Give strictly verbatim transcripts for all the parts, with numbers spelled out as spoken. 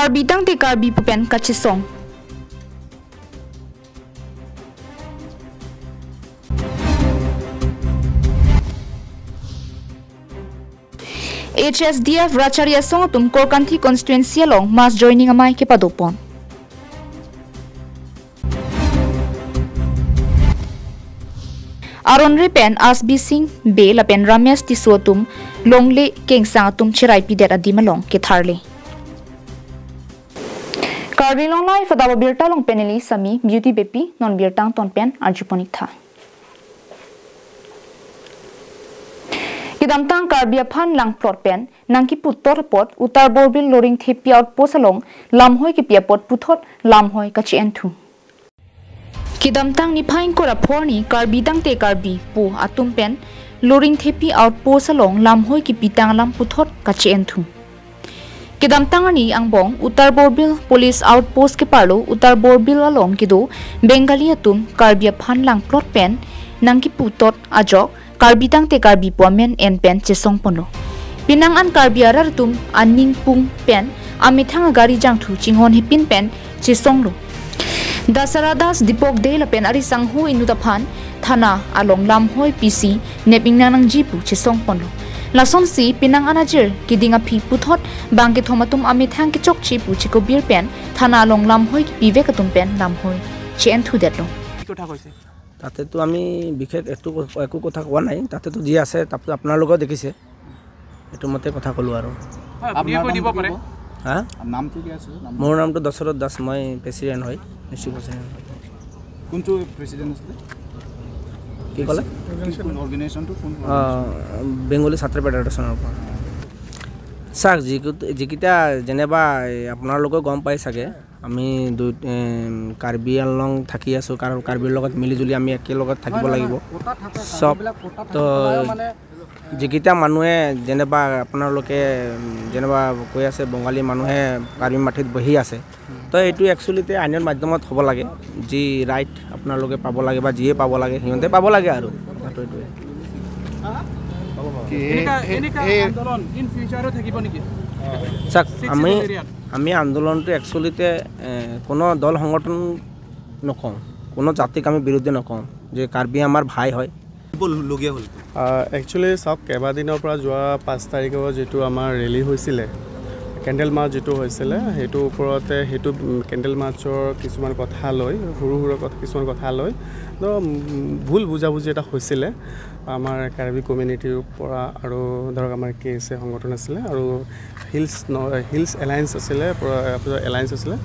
Karbi tangte Karbi pu pen kachesong. H S D F Rachari Asong atum Korkanthi constituency along mass joining amei kepadopon. Aron Ri pen Asbi Sing Bey lapen Ramesh Tisso atum longle kengsang atum cheraipidet adim along ketharle. Karbi Anglong Live adap abirta along pen neli Sami Beauty Beypi, non birta angton pen arjupon-ik tha. Kedamtang Karbi aphan langplot pen nangkiputot apot Uttar Borbil Loringthepi outpost along lamhoi kipi apot puthot lamhoi kache-enthu. Kedamtang niphai ingkoi ra pho arni Karbi tangte Karbi pu atum pen Loringthepi outpost along lamhoi kipitang alam puthot kache-enthu. Kedamtang arni angbong Uttar Borbil Police Outpost keparlo Uttar Borbil along kedo Bengali atum Karbi aphan langplot pen nangkiputot ajok Karbi tangte Karbi pu amen en pen chesongponlo. Penang an Karbi arat atum aning pung pen amethang agari jangthu chinghon hepin pen chesonglo. Dasara Das, Dipok Dey lapen ari sangho inut aphan thana along lamhoi pisi nep ingnang nangji pu chesongponlo. Lasonsi penang an ajir keding aphi puthot bang kethom atum amethang kechokche pu chekobir pen thana along lamhoi kipivek atum pen lamhoi che-enthudetlo. কি কথা কৈছে? তাতেতো আমি বিশেষ একো ক-, একো কথা কোৱা নাই। তাতেতো যি আছে, তাত আপোনালোকেও দেখিছে। এইটো মতে কথা ক'লোঁ আৰু। হয়, আপুনিয়ে আপোনাৰ কৈ দিব নামটো কি পাৰে। ক'ব? হা? নামটো কি আছিলে? নাম? মোৰ নামটো দশৰথ দাস, মই প্ৰেচিডেণ্ট হয়, ডিষ্ট্ৰিক্ট প্ৰেচিডেণ্ট হয়। কোনটো প্ৰেচিডেণ্ট আছিলে? কি ক'লে? কোন অৰ্গেনাইজেশ্যনটো কোন? আহ, বেংগলী ছাত্ৰ ফেডাৰেশ্যনৰ পৰা। চাওক, যিকো-, যিকেইটা যেনিবা এই আপোনালোকেও গম পাই চাগে, আমি দু-, এ, কাৰ্বি আংলং থাকি আছোঁ, কাৰণ কাৰ্বিৰ লগত মিলি জুলি আমি একেলগত থাকিব লাগিব। চব তো যিকেইটা মানুহে যেনিবা আপোনালোকে, উম, যেনিবা কৈ আছে বঙালী মানুহে কাৰ্বি মাটিত বহি আছে, তো এইটো একচুৱেলিতে আইনৰ মাধ্যমত হ'ব লাগে। যি ৰাইট আপোনালোকে পাব লাগে বা যিয়ে পাব লাগে, সিহঁতে পাব লাগে আৰু কথাটো এইটোৱে। কি এই, এনেকা, এই, এনেকা এই আন্দোলন ইন ফিউচাৰো থাকিব নেকি? চাওক, ছিক্স আমি, শ্বিডুল এৰিয়াত? আমি আন্দোলনটো একচুৱেলিতে, এ, কোনো দল সংগঠন নকওঁ, কোনো জাতিক আমি বিৰোধী নকওঁ, যে কাৰ্বি আমাৰ ভাই হয়। বললগীয়া হ'ল। আহ, একচুৱেলি চাওক, কেইবাদিনৰ পৰা যোৱা পাঁচ তাৰিখৰ যিটো আমাৰ ৰেলী হৈছিলে, কেণ্ডেল মাৰ্চ যিটো হৈছিলে, সেইটোৰ ওপৰতে সেইটো, উম, কেণ্ডেল মাৰ্চৰ কিছুমান কথা লৈ, সৰু সুৰা কথা, কিছুমান কথা লৈ, ধৰক, উম, ভুল বুজাবুজি এটা হৈছিলে আমাৰ কাৰ্বি কমিউনিটিৰ পৰা আৰু ধৰক আমাৰ কে এছ এ সংগঠন আছিলে আৰু হিলছ ন-, হিলছ এলায়েন্স আছিলে, প্ৰ-, এলায়েন্স আছিলে।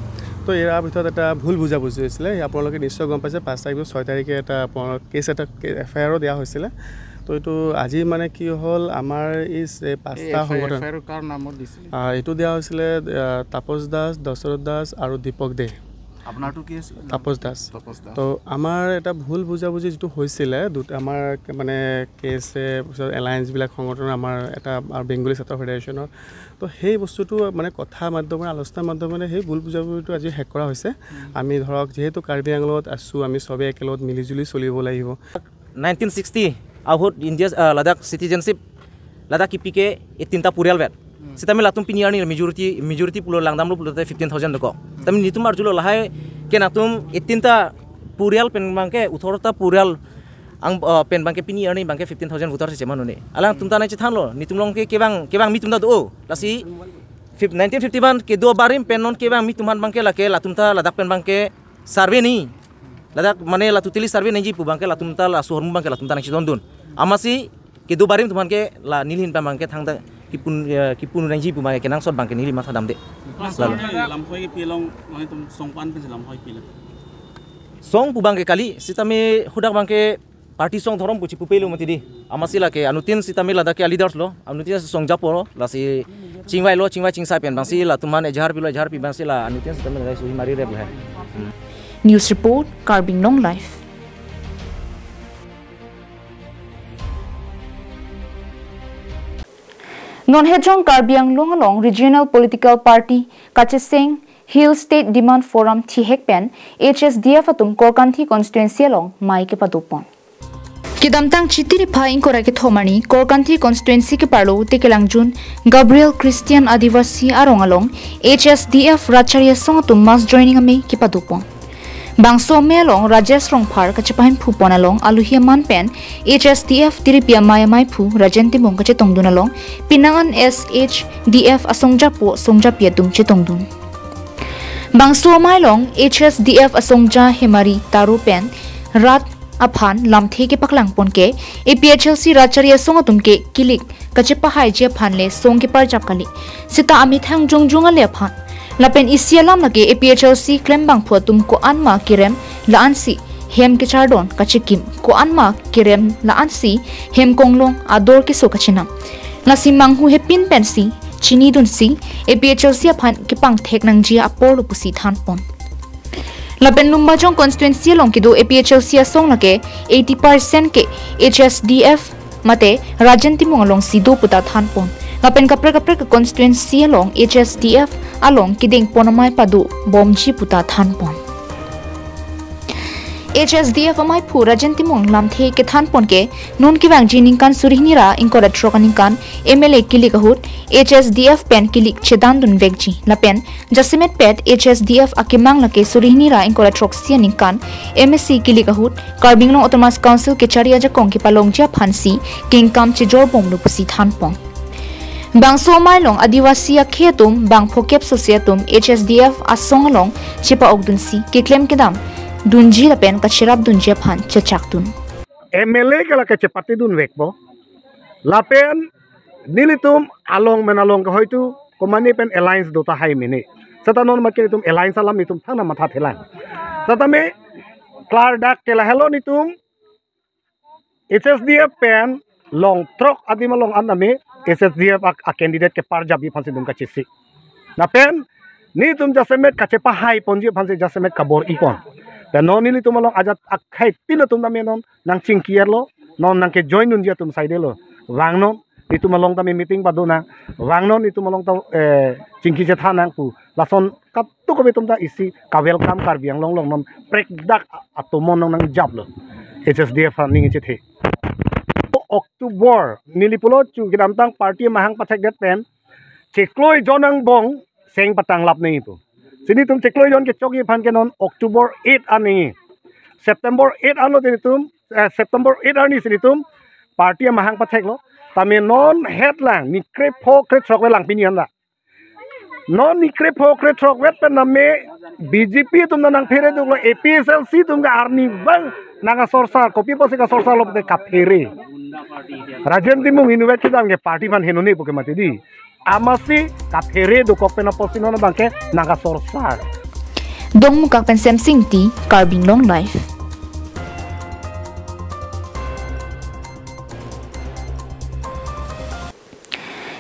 তো ইয়াৰ ভিতৰত এটা ভুল বুজাবুজি হৈছিলে। আপোনালোকে নিশ্চয় গম পাইছে, পাঁচ তাৰিখ, ছয় তাৰিখে এটা আপোনালোক কেছ এটা, এফ আই আৰো দিয়া হৈছিলে। তো এইটো আজি মানে কি হ'ল, আমাৰ এই যে এই পাঁচটা এফ আই আৰ, সংগঠন, এফ আই আৰ কাৰ নামত দিছিলে? আহ, এইটো দিয়া হৈছিলে, আহ, তাপস দাস, দশৰথ দাস আৰু দীপক দে। আপোনাৰটো কি আছিল? তাপস দাস। তাপস দাস। তো আমাৰ এটা ভুল বুজাবুজি যিটো হৈছিলে, দুটা আমাৰ মানে কে এছ এ, পিছত এলায়েন্সবিলাক সংগঠনৰ আমাৰ এটা, আৰু বেংগলী ছাত্ৰ ফেডাৰেশ্যনৰ, তো সেই বস্তুটো মানে কথা মাধ্যমেৰে, আলোচনা মাধ্যমেৰে সেই ভুল বুজাবুজিটো আজি শেষ কৰা হৈছে। আমি ধৰক যিহেতু কাৰ্বি আংলঙত আছোঁ, আমি সবে একেলগত মিলিজুলি চলিব লাগিব। Nineteen sixty ahut India, ah, Ladakh citizenship ladak kipi ke eighteen ta purial vet. Sitame latum pini arni majority, majority pulo langdamlo pulote fifteen thousand dokok. Sitame netum arjulo lahai ke nangtum eighteen ta purial pen abangke, eighteen ta purial ang, ah, pen abangke pini arni abangke fifteen thousand voter si cheman un-e. Alangtum ta nangchethanlo, netum along ke kevang, kevang mi atum ta do. Lasi fif-, nineteen fifty-one kedo abarim pen non kevang mi atum aphan abangke lake latum ta ladak pen abangke survey nangji. Ladak mane la totally survey nangji pu abangke latum ta laso ahormu abangke latum ta nangchedondun. Amatsi kedo abarim atum aphan ke la nelihin pen abangke thangta kipun, eh, kipun nangji pu abangke kenangsot abangke neli mathadamde. Last lalu. Lamhoi kipi along, mane itum song pan pen lamhoi kipi la? Song pu abangke kali, sitame hadak abangke party song dhorom pu chipupelo mati di. Amatsi lake anuttin sitame ladak ke aleaders lo, anuttin song japor lo, lasi chingvailo, chingvai chingsai pen abangsi latum aphan ejahar pilo, ejahar pi abangsi la anuttin sitame ladak suhi mari rep lo hai. Hmm. News report, Karbi Anglong Live. Non hejong Karbi Anglong along Regional Political Party kacheseng Hill State Demand Forum thihek pen H S D F atum Korkanthi constituency along mei kepadopon. Kedamtang Chiti niphai ingkoi ra kethom arni Korkanthi constituency keparlo Tekelangjun Gabriel Christian Adivasi arong along H S D F Rat Chari Asong atum mass joining amei kepadopon. Bangso amei along Rajesh Rongphar kachepahemphu pon along alohi aman pen H S D F Tiripi amei amaiphu Rajen Timung kachetongdun along penang an S H D F asongjapo asongjapi atum chetongdun. Bangso amei along H S D F asongja Hemari Taro pen rat aphan lamthe kepaklangpon ke A P H L C Rat Chari Asong atum ke kilik kachepahaiji aphan le song keparjap kali. Seta amethang jongjong ale aphan. Lapen isi alam lake A P H L C klembangphu atum ko-an ma kerem la-ansi hem kechardon kachekim, ko-an ma kerem la-ansi hem konglong ador keso kachenam. Lasi manghu hepin pensi chinidunsi A P H L C aphan kepangthek nangji apor lo pusi thanpon. Lapen Lumbajong constituency along kedo A P H L C asong lake eighty percent ke H S D F mate Rajen Timung alongsi do puta thanpon. Lapen kaprek kaprek constituency along H S D F along kedengpon amei padobomji puta thanpon. H S D F amaiphu Rajen Timung lamthe kethanpon ke non kevangji ningkan suri hini ra ingkoi ra throk aningkan M L A kilik ahut H S D F pen kilik chedandunvekji. Lapen jasemet pet H S D F akemang lake suri hini ra ingkoi ra throksi aningkan M A C kilik ahut Karbi Anglong Autonomous Council kechari ajakong kepalongji aphansi kengkam chejorbomlo pusi thanpon. Bangso amei along Adivasi akhei atum bang phokep sosi atum H S D F asong along chepa-okdunsi keklem kedamdunji lapen kacherapdunji aphan chechakdun. M L A ke lake chepatidunvekpo. Lapen nelitum along men along ke hoitu komane pen alliance do tahai mene. Seta non make nelitum alliance alam nelitum thangta mathathelang. Setame klardak ke lahelo, nelitum H S D F pen long throk adim along an tame H S D F a, a candidate keparjapji aphansi nelitum kachesik. Lapen nelitum jasemet kachepahaiponji aphansi jasemet kabor-ipon. Pen non nelitum along ajat akhei tin atum tame non nangchingki-etlo, non nangkejoindunji atum saidelo. Vangnon, nelitum along tame meeting padonang. Vangnon, nelitum along ta, eh, chingki chethanang pu. Lason katu kave atum ta isi ka-welcome Karbi Anglong along non prekdak a-, atomon nang nangjaplo. H S D F aning chethe. October, neli pulo chu kedamtang party amahang pathekdet pen chiklo jon angbong seng patanglap nangji pu. Si nelitum chiklo jon kechokji aphan ke non October eight arni. September eight arlo nelitum, eh, September eight arnisi nelitum party amahang patheklo. Tame non hetlang, ni krepho krethrok avelang pini anta. Non ni krepho krethrok vet pen tame B J P atum nangphereduklo, A P H L C atum ke arnivang nangkasorsar, kopi pusi kasorsarlo pute kaphere. Rajen Timung inutvet kedam ke party aphan henone pu ke mati dei. Amatsi kaphere dokok pen apotsi non abang ke nangkasorsar. Dongmukak pen Semsing Ingti, Karbi Anglong Live.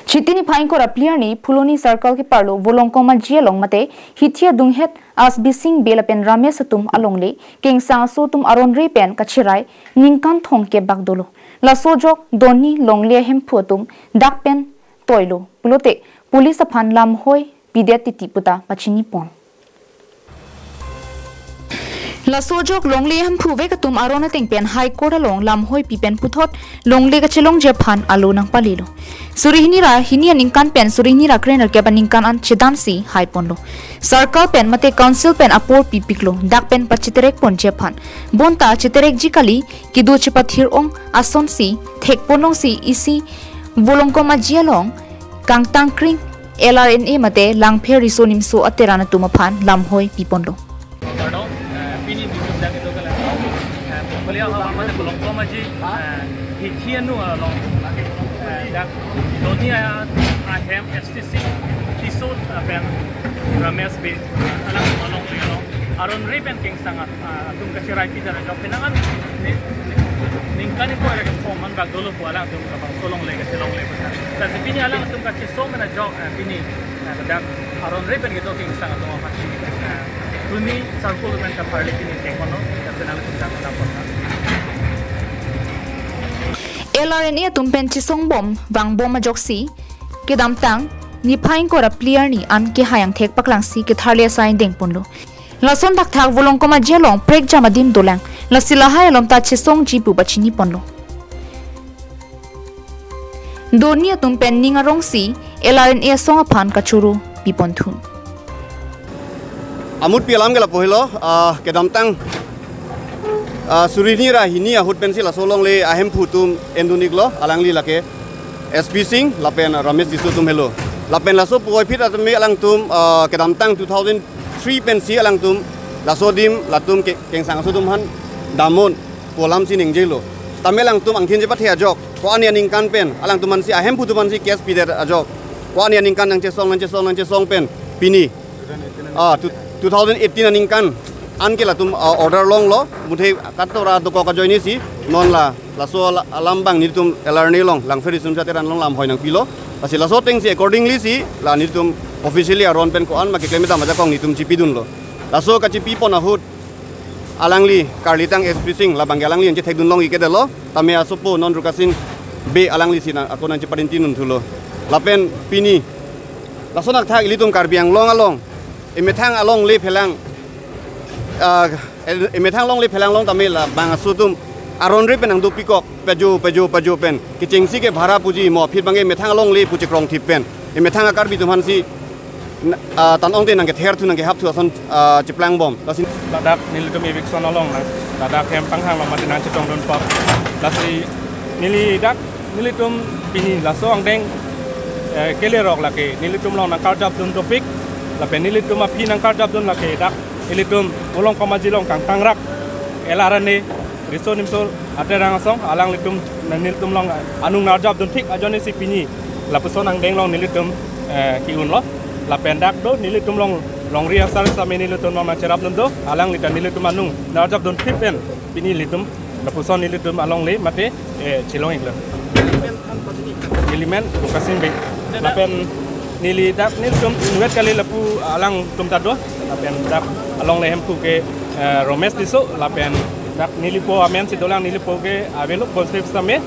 Chiti niphai ingkoi ra phli arni Phuloni Circle keparlo Volongkom Aji along mate hithi adunghet Asbising Bey lapen Ramesh atum alongle kengsang aso atum aron re pen kacherai ningkan thomkep bak dolo. Laso ajok doni longle ahemphu atum dak pen toilo pulote police aphan lamhoi pidet titi puta pachinipon. Laso ajok longle ahemphu vek atum aron ateng pen High Court along lamhoi pi pen puthot longle kachelongji aphan alo nangpalelo. Suri hini ra hini aningkan pen suri hini ra krenerkep aningkan an chedansi haiponlo. Circle pen mate council pen apor pipiklo dak pen pachiterekponji aphan. Bonta chiterekji kali, kedo chepathir-ong asonsi thekponlongsi isi Volongkom Aji along kangtangkring L R N A mate Langpher Riso Nimso ateran atum aphan lamhoi piponlo. Kardom, eh, pini nelitum dak itum kelang, eh, Bungkoli ahok mate Volongkom Aji, eh, hithi anu along, eh, dak doni a, ahem S T C, Tisso, eh, pen Ramesh Bey, alang along, along aron re pen kengsang, ah, atum kacherai pidet ajok penang an ni, ni, ningkan ingkoi ra kethom an bak dolo pu alangtum kabangso longle kachelongle pu ta. Lasi pini alangtum kachesong pen ajok, eh, pini, eh, dak aron re pen kedo kengsang atum aphan, eh, pini circle pen kapharli pini thekponlo, lasi nangtum dak laporta. L R N A atum pen chesongbom vangbom ajoksi kedamtang niphai ingkoi ra phli arni an kehai angthek paklangsi ketharli asai dengponlo. Lason thakthak Volongkom Aji along prekjam adim dolang. Lasi lahai alom ta chesongji pu pachiniponlo. Doni atum pen ning arongsi L R N A asong aphan kachoro piponthu. Amutpi alam ke lapu helo, ah, kedamtang, ah, suri hini ra hini ahut pensi laso alongle ahemphu atum endun-iklo, alangli lake S P Singh lapen Ramesh Tisso atum helo. Lapen laso puvoiphit atum alangtum, ah, kedamtang two thousand three pensi alangtum laso adim latum ke, Kengsang aso atum aphan damnon pu alamsi ningjelo. Tame alangtum angthin chepathe ajok, ko-an aningkan pen alangtum aphansi, ahemphu atum aphansi case pidet ajok, ko-an aningkan nangchesong, nangchesong, nangchesong pen pini, ah, two, two thousand eighteen aningkan anke latum, ah, order longlo, muthe katora dokok ajoinesi non la laso ala-, alam abang nelitum L R N A along, Langpher Risomsa Teron along lamhoi nangpilo. Lasi laso atengsi accordingly si la nelitum officially aron pen ko-an ma keklem dam ajakong nelitum chipidunlo. Laso kachipipon ahut alangli karlitang S P Singh labang ke alangli nangchethekdun long-ik-edetlo. Tame asopo non Rukasin Bey alanglisi nang ako nangcheparinti nunthulo. Lapen pini laso nakthak ilitum Karbi Anglong along emethang alongle phelang, ah, emethang alongle phelang long tame labang aso atum aron re pen nangdopikok, pejo, pejo, pejo pen. Kechengsi ke bhara puji mo, phit abangke emethang alongle pu chekrongthip pen emethang a-Karbi atum aphansi n-, ah, tan ongte nangketherthu, nangkehapthu ason, ah, cheplangbom. Lasi ladak nelitum eviction along nang, ladak hem panghang along mati nangchetongdun apot. Lasi neli dak nelitum pini laso angdeng, eh, kelerok lake nelitum along nangkarjapdun dopik, lapen nelitum aphi nangkarjapdun lake dak ilitum Molongkom Aji along kangtangrak L R N A Riso Nimso Aterang asong, alanglitum nelitum along anung narjapdun thik ajoinesi pini lapuson angdeng along nelitum, eh, ke-unlo. Lapen dak do nelitum along longri asar sitame nelitum along nangcherapdun do, alangli ta nelitum anung narjapdun thik pen pini ilitum lapuson nelitum alongle mate, eh, chelong-iklo. Neli men Rukasin Bey. Lapen neli dak nelitum inutvet kali lapu alangtum ta do. Lapen dak alongle hemphu ke, eh, Ramesh Tisso, lapen dak nelipo amen si dolang, nelipo ke avelo constable sitame,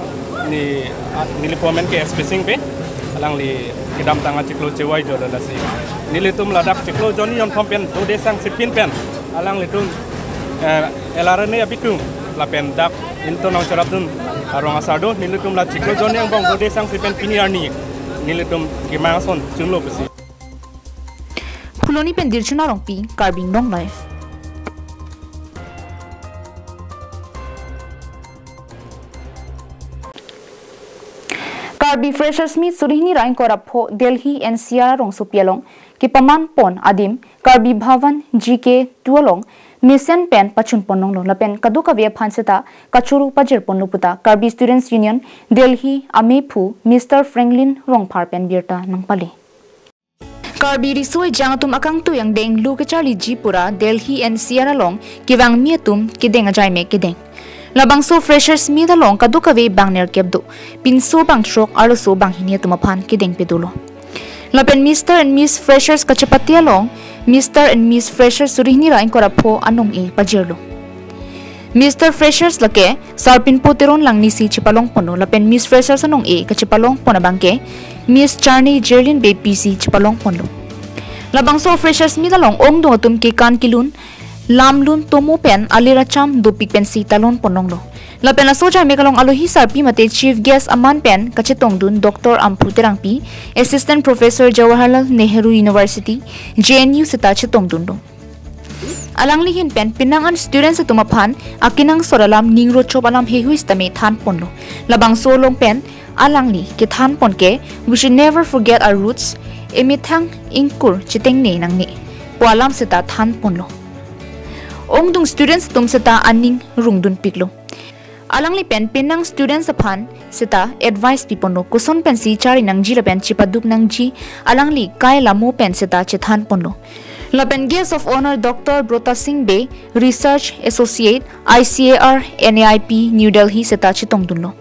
ne, ah, nelipo amen ke S P Singh Bey, alangli kedamtang achiklo chevoi jolo lasi. Nelitum ladak chiklo jonni jonthom pen dode sang sipin pen alanglitum, eh, L R N A abitung lapen dak ilitum nangcherapdun arong asar do, nelitum la chiklo jonni angbong dode sang si pen pini arni nelitum kemang ason chunlo pusi. Phuloni pen Dirchuna Rongpi, Karbi Anglong Live. Karbi Freshers Meet suri hini ra ingkoi ra pho Delhi N C R arongsopi along kepaman pon adim Karbi Bhavan G K two along mesen pen pachun pon longlo lapen kadokave aphan seta kachoro pajir ponlo puta Karbi Students Union Delhi amephu Mister Franklin Rongphar pen birta nangpale. Karbi riso ejang atum akangtui angdeng lo kecharliji pura Delhi N C R along kevangmi atum kedeng ajai me kedeng. Labangso Freshers Meet along kadokave bang nerkep do, pinso bang throk arloso bang hini atum aphan kedengpe dolo. Lapen Mister and Miss Freshers kachepate along Mister and Miss Freshers suri hini ra ingkoi ra pho anong-e pajirlo. Mister Freshers lake Sarpinpo Teron Langni si chepalong ponlo lapen Miss Freshers anong-e kachepalong pon abangke Miss Charni Jerlin Bey P C chepalong ponlo. Labangso Freshers Meet along ongdung atum kekan kelun, lam lun tomo pen alir acham dopik pensi talon pon longlo. Lapen laso ajai me along alohi sarpi mate chief guest aman pen kachetongdun Doctor Amphu Terangpi, Assistant Professor Jawaharlal Nehru University, J N U seta chetongdunlo. Alangli ahin pen penang an students atum aphan akenangsot alam ning rochop alam heihui sitame than ponlo. Labangso along pen alangli kethan pon ke, "We should never forget our roots, emethang ingkur chetengne nangne" pu alam seta than ponlo. Ongdung students atum seta aning rungdunpiklo. Alangli pen penang students aphan seta advice piponlo, koson pensi chari nangji lapen chepaduk nangji, alangli kai lamo pen seta chethan ponlo. Lapen Guest of Honor Doctor Brota Singh Bey, Research Associate, I C A R, N A I P, New Delhi seta chetongdunlo.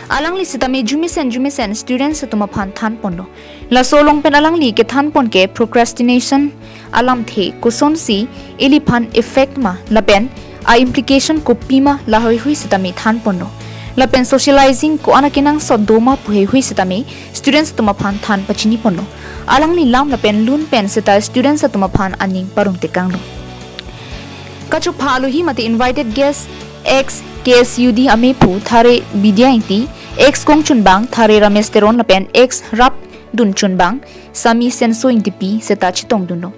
Alangli sitame jumesen jumesen students atum aphan than ponlo. Laso along pen alangli kethan pon ke procrastination alamthe kosonsi iliphan effect ma lapen a-implication kopima laheihui sitame than ponlo. Lapen socializing ko-an akenangsot doma pu heihui sitame students atum aphan than pachini ponlo. Alangli lam lapen lun pen seta students atum aphan aning parong tekanglo. Kachopha alohi mate invited guest ex K S U D amephu Thare Bidya Ingti, Ex kongchunbang Thare Ramesh Teron lapen ex rapdunchunbang Sami Senso Ingtipi seta chetongdunlo.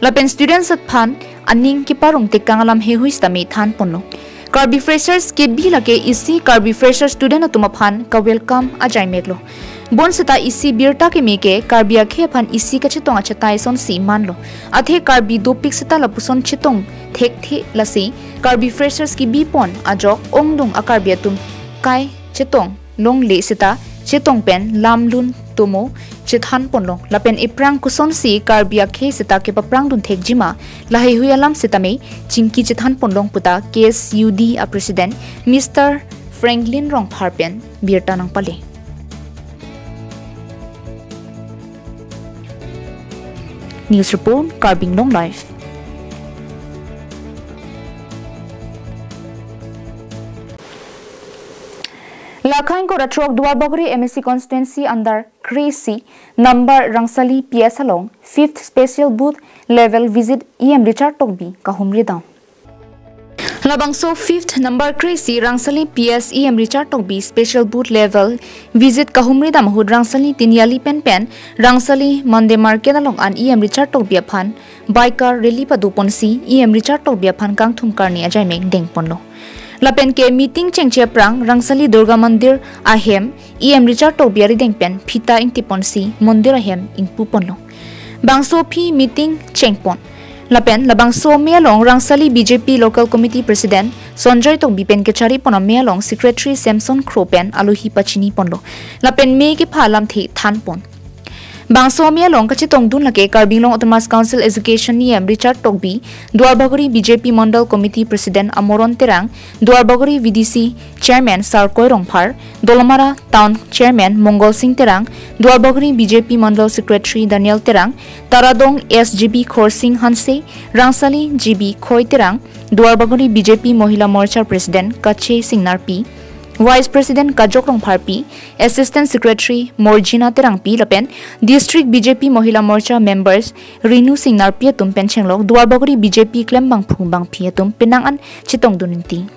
Lapen students aphan aning keparong tekang alam heihui sitame thanponlo. Karbi Freshers kebi lake isi Karbi Freshers student atum aphan ka-welcome ajaimeklo. Bonseta isi birta keme ke Karbi akhei aphan isi kachetong achetai asonsi manlo. Athe Karbi dopik seta lapuson chetong thekthe, lasi Karbi Freshers kebipon ajok ongdung a-Karbi atum kai chetong longle seta chetong pen lamlun tomo chethanponlong. Lapen ephrang kosonsi Karbi akhei seta kepaprangdun thekjima, laheihui alam sitame chingki chethanponlong puta K S U D a-president Mister Franklin Rongphar pen birta nangpale. News report, Karbi Anglong Live. Lakha ingkoi ra throk Duarbagori M A C constituency under kre-isi number Rangsali P S along fifth special booth level visit E M Richard Tokbi kahumri dam. Labangso fifth number kre-isi Rangsali P S E M Richard Tokbi special booth level visit kahumri dam ahut Rangsali Tiniali pen pen Rangsali Monday Market along an E M Richard Tokbi aphan biker rally padoponsi E M Richard Tokbi aphan kangthum karni ajaimek dengponlo. Lapen ke meeting chengche aphrang Rangsali Durga Mandir ahem E M Richard Tokbi arideng pen phita ingtiponsi mondir ahem ingpuponlo. Bangso aphi meeting chengpon. Lapen labangso amei along Rangsali B J P Local Committee President Sonjoy Tokbi pen kecharipon amei along Secretary Samson Kro pen alohi pachiniponlo. Lapen mei kepha alamthe thanpon. Bangso amei along kachetongdun lake Karbi Anglong Autonomous Council Education E M Richard Tokbi, Duarbagori B J P Mandal Committee President Amoron Terang, Duarbagori V D C Chairman Sarkoi Rongphar, Dolamara Town Chairman Mongol Sing Terang, Duarbagori B J P Mandal Secretary Daniel Terang, Taradong S G B Khorsing Hanse, Rangsali G B Khoi Terang, Duarbagori B J P Mohila Morcha President Kache Singnarpi, Vice President Kajok Rongpharpi, Assistant Secretary Morjina Terangpi lapen District B J P Mohila Morcha members Rinu Singnarpi atum pen chenglok Duarbagori B J P klembangphu bangphi atum penang an chetongdun ingti.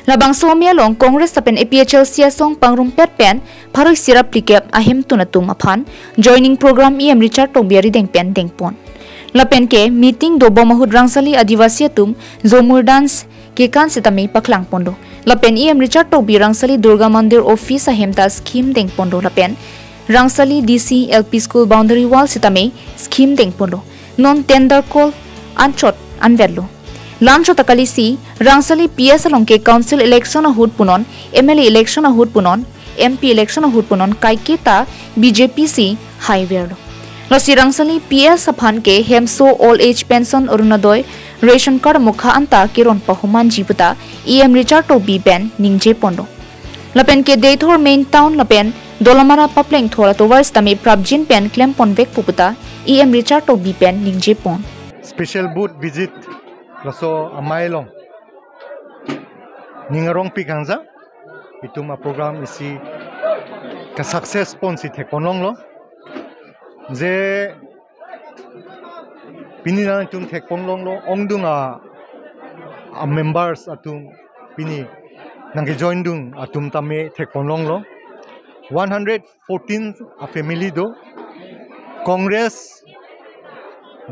Labangso amei along Congress lapen A P H L C asong pangrumpet pen pharo isi ra phlikep ahemtun atum aphan joining program E M Richard Tokbi arideng pen dengpon. Lapen ke meeting dobom ahut Rangsali Adivasi atum Zomur dance kekan sitame paklangponlo. Lapen E M Richard Tokbi Rangsali Durga Mandir office ahem ta scheme dengponlo lapen Rangsali D C L P school boundary wall sitame scheme dengponlo. Non tender call anchot anvetlo. La-anchot ta kalisi Rangsali P S along ke council election ahut punon, M L A election ahut punon, M P election ahut punon kaiketa B J P si haiverlo. Lasi Rangsali P S aphan ke hemso, old age pension, Orunodoi, ration card mukha anta keron pahumanji puta E M Richard Tokbi pen ningjeponlo. Lapen ke Deithor main town lapen Dolamara papleng thor atovar sitame prapjin pen klemponvekpo puta E M Richard Tokbi pen ningjepon. Special booth visit laso amei along ning arongpik hangja itum a-program isi ka-success ponsi thekponlonglo. Je pini nangtum thekponlonglo, ongdung a, a-members atum pini nangkejoindun atum tame thekponlonglo. One hundred fourteen a-family do. Congress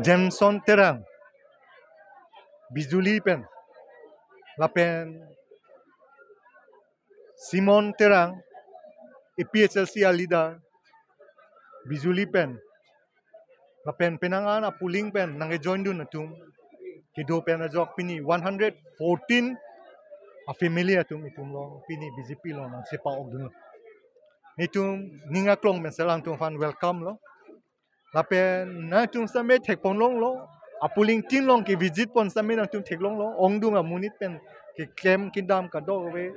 Jameson Terang, Bijuli pen, lapen Simon Terang, A P H L C a-leader, Bijuli pen, lapen penang an a-polling pen nangkejoindun atum kedo pen ajok pini one hundred fourteen a-family atum itum along pini B J P along nangchepa-okdun. Netum ning aklong pen si alangtum aphan welcome lo. Lapen nangtum sitame thekponlonglo, a-polling team along ke-visit pon sitame nangtum theklonglo, ongdung amonit pen keklem kedam kadokave,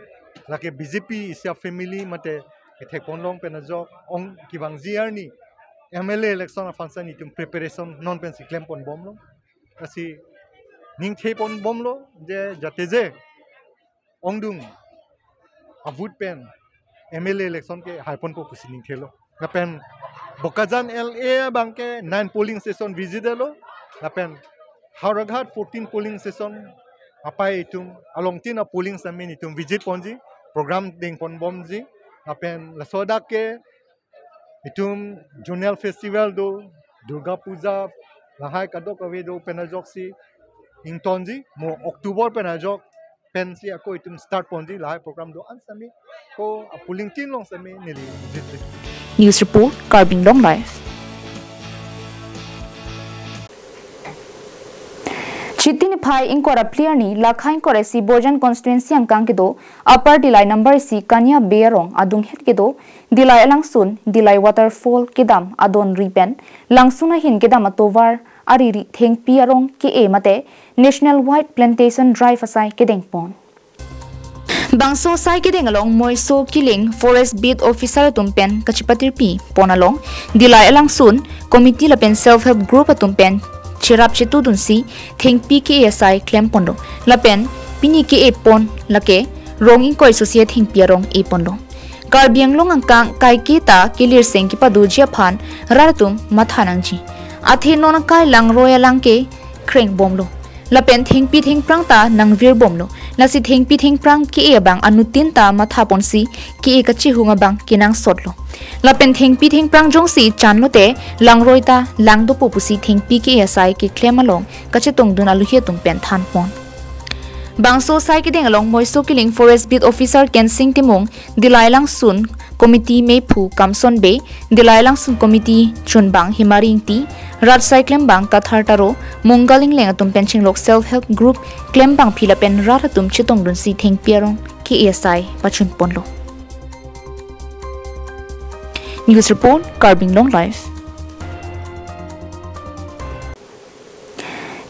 lake B J P isi a-family mate kethekponlong pen ajok ong kevangji arni M L A election aphan si netum preparation non pensi klemponbomlo. Lasi ningtheponbomlo je jate je ongdung a-vote pen M L A election ke haiponpo pusi ningthelo. Lapen Bokajan L A abang ke nine polling station visit lo. Lapen Howraghat fourteen polling station apai itum along tin a-polling sitame netum visit ponji. program dengponbomji, lapen laso adak ke itum zonal festival do, Durga Puja, lahai kadokave do pen ajoksi ingtonji, mo October pen ajok pensi ako itum start ponji, lahai program do-an sitame, ko apuling tin along sitame neli visit. News report, Karbi Anglong Live. Chiti niphai ingkoi ra phli arni, lakha ingkoi ra isi Bojan constituency angkang kedo Upper Dillai number isi Kania Bey arong adunghet kedo Dillai alangsun, Dillai waterfall kedam adon ri pen, langsun ahin kedam atovar ari ri thengpi arong ke-e mate National White Plantation Drive asai kedengpon. Bangso asai kedeng along Moiso Kiling Forest Beat Officer atum pen kachipatirpi pon along Dillai alangsun committee lapen self help group atum pen cherap chetudunsi thengpi ke-e asai klempon do. Lapen pini ke-e pon lake rong ingkoi sosi thengpi arong epon do. Karbi Anglong angkang kaike ta kelirseng kepadoji aphan rat atum matha nangji. Athe non akai langroi alang ke krengbomlo. Lapen thengpi thengphrang ta nangvirbomlo. Lasi thengpi thengphrang ke-e abang anuttin ta mathaponsi ke-e kachihung abang kenangsotlo. Lapen thengpi thengphrang jongsi chanlote langroi ta langdopo pusi thengpi ke-e asai keklem along kachetongdun aluhi atum pen thanpon. Bangso asai kedeng along Moiso Kiling Forest Beat Officer Kensing Timung, Dillai alangsun committee mephu Kamson Bey, Dillai alangsun committee chunbang Himari Ingti, rat asai klembang Kathar Taro, Mungal Ingleng atum pen chenglok self help group klembangpi lapen rat atum chetongdunsi thengpi arong ke-e asai pachunponlo. News report, Karbi Anglong Live.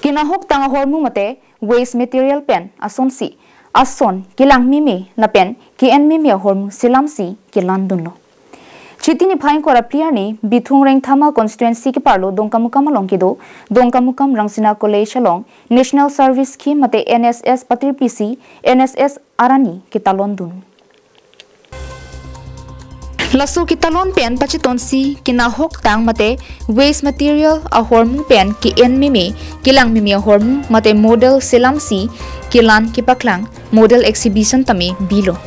Kinahoktang ahormu mate waste material pen asonsi ason kelang meme lapen ke-en meme ahormu selamsi kelandunlo. Chiti niphai ingkoi ra phli arni Bithung Rengthama constituency keparlo Dongkamukam along kedo Dongkamukam Rangsina College along National Service Scheme mate N S S patirpisi N S S arani ketalondun. Laso ketalon pen pachitonsi kinahoktang mate waste material ahormu pen ke-en meme, kelang meme ahormu mate model selamsi kelan kepaklang model exhibition tame bilo.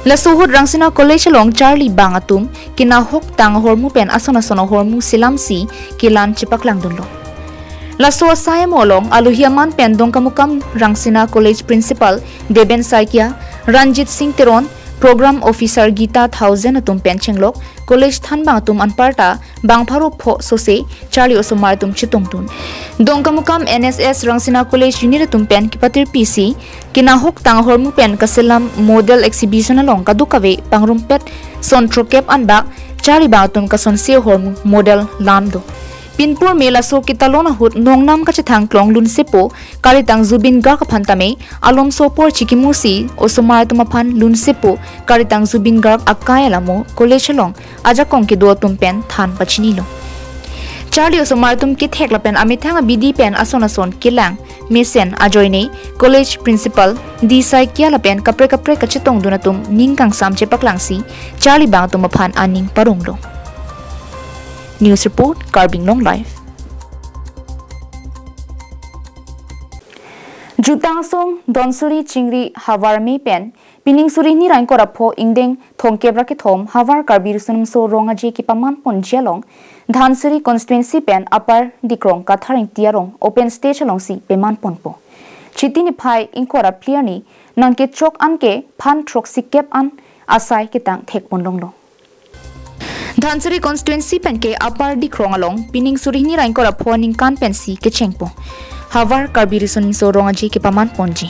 Laso ahut Rangsina College along charlibang atum kinahoktang ahormu pen ason ason ahormu selamsi kelan chepaklangdunlo. Laso asai amo along aluhi aman pen Dongkamukam Rangsina College Principal Deben Saikia, Ranjit Singh Teron, Program Officer Gita Thaosen atum pen chenglok college thanbang atum anparta bang pharo pho sose charli osomar atum chetongdun. Dongkamukam N S S Rangsina College Unit atum pen kepatirpisi kinahoktang ahormu pen kaselam model exhibition along kadokave pangrumpet son throkep anbak charlibang atum kasonsi ahormu model lam do. Pinpur me laso ketalon ahut nongnam kachethang klong lunsepo karitang Zubeen Garg aphan tame alomso apor chikimusi osomar atum aphan lunsepo karitang Zubeen Garg akai alamo college along ajakong kedo atum pen than pachinilo. Charli osomar atum kethek lapen amethang abidi pen ason ason kelang mesen ajoine college principal D Saikia lapen kaprek kaprek kachetongdun atum ning kangsam chepaklangsi charlibang atum aphan aning paronglo. News report, Karbi Anglong Live. Jutang asong Dhansiri Chingri havar me pen pining suri hini ra ingkoi ra pho ingdeng thomkep ra kethom Havar Karbi Riso Nimso Rong Aje kepamanponji along Dhansiri constituency pen Upper Dikrong Kathar Ingti arong open stage alongsi pemanponpo. Chiti niphai ingkoi ra phli arni nangkechok an ke phan throksikep an asai ketang thekponlonglo. Dhansiri constituency pen ke Upper Dikrong along pining suri hini ra ingkoi ra pho aningkan pensi kechengpo Havar Karbi Riso Nimso Rong Aje kepamanponji.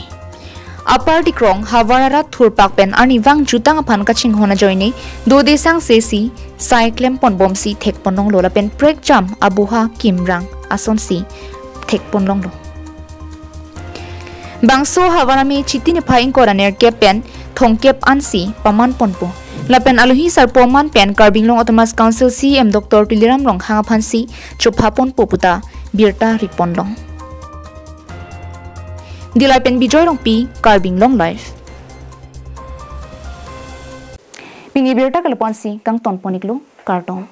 Upper Dikrong havar arat thurpak pen arnivang jutang aphan kachinghon ajoine dode sangsesi sai klemponbomsi thekponlonglo lapen prekjam abuha kimrang asonsi thekponlonglo. Bangso havar ame Chiti niphai ingkoi ra nerkep pen thomkep ansi pamanponpo. Lapen aluhi sarpo aman pen Karbi Anglong Autonomous Council C E M Doctor Tuliram Ronghang aphansi chophaponpo puta birta riponlong. Dillai pen Bijoy Rongpi, Karbi Anglong Live. Pini birta ke lapu-ansi kangtonpon-iklo, kardom.